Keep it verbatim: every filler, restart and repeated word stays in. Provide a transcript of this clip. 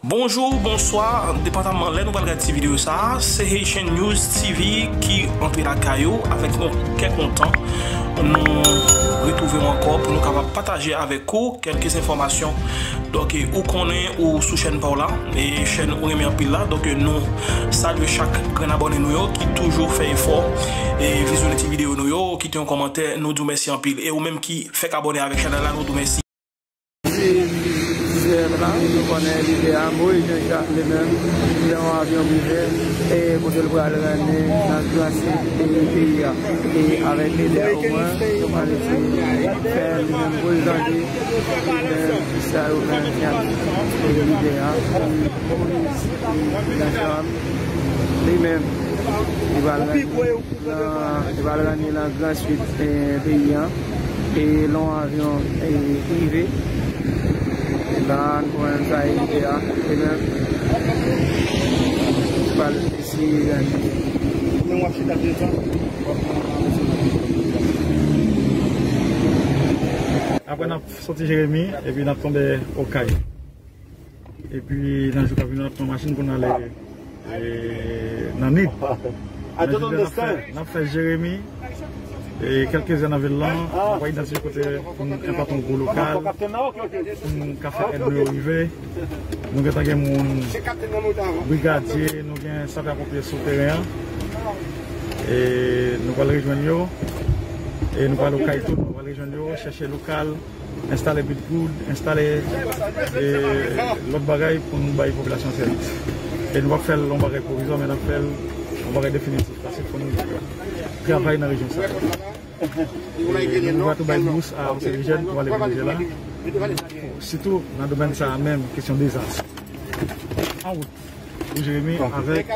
Bonjou, bonswa, depandaman lè nou pral gade ti videyo sa a, se Haitian News T V ki antre lakay ou avèk yon kè kontan. Nou retwouve w ankò pou nou kapab pataje avèk ou kèlke enfòmasyon. Donk, ou konnen ou sou chèn pa w la, e chèn ou renmen anpil la. Donk, nou salye chak grenn abòne nou yo ki toujou fè efò e vizyone ti videyo nou yo, kite yon kòmantè, nou di w mèsi anpil. E ou menm ki fèk abòne avèk chanèl la, nou di w mèsi. Se, se la, nou konnen lidè a, Moyiz Jean Jacques, li menm, li nan yon avyon prive, e kote l pral rannen nan gran sid peyi a. E avèk lidè a, omwen, nou pral eseye fè li menm prezante li menm sa yo menm ki ap lidè a. Li menm, li pral rannen nan, li pral rannen nan gran sid, eh, peyi an. E lè yon avyon, eh, rive. E la, nou konn sa e rive a. E men, li pral eseye rannen. Men w ap chita devan. Apre, n ap soti Jeremi, epi n ap tonbe Okay. Epi nan jou k ap vini, n ap pran machin pou n ale, e, nan Nip. Nan jounen n ap fè, n ap fè Jeremi, e, kèlke zòn nan vil lan, n ap idantifye kote pou n enpòte yon gwo lokal, pou n ka fè èd nou yo rive. Nou gentan gen moun, brigadye, nou gen sapè ponpye sou teren an. E nou pral rejwenn yo. E nou pral Okay tou, nou pral rejwenn yo, chèche lokal, enstale BidGood, enstale, e, lòt bagay pou nou bay popilasyon an sèvis. E nou p ap fè l yon bagay pwovizwa, men n ap fè l yon bagay definitif, paske fò nou travay nan rejyon sa yo. E nou va tou bay bous a yon seri jèn pou ale Venezyela, sitou nan domèn sa a menm, kesyon dezas. An wout pou Jeremi avèk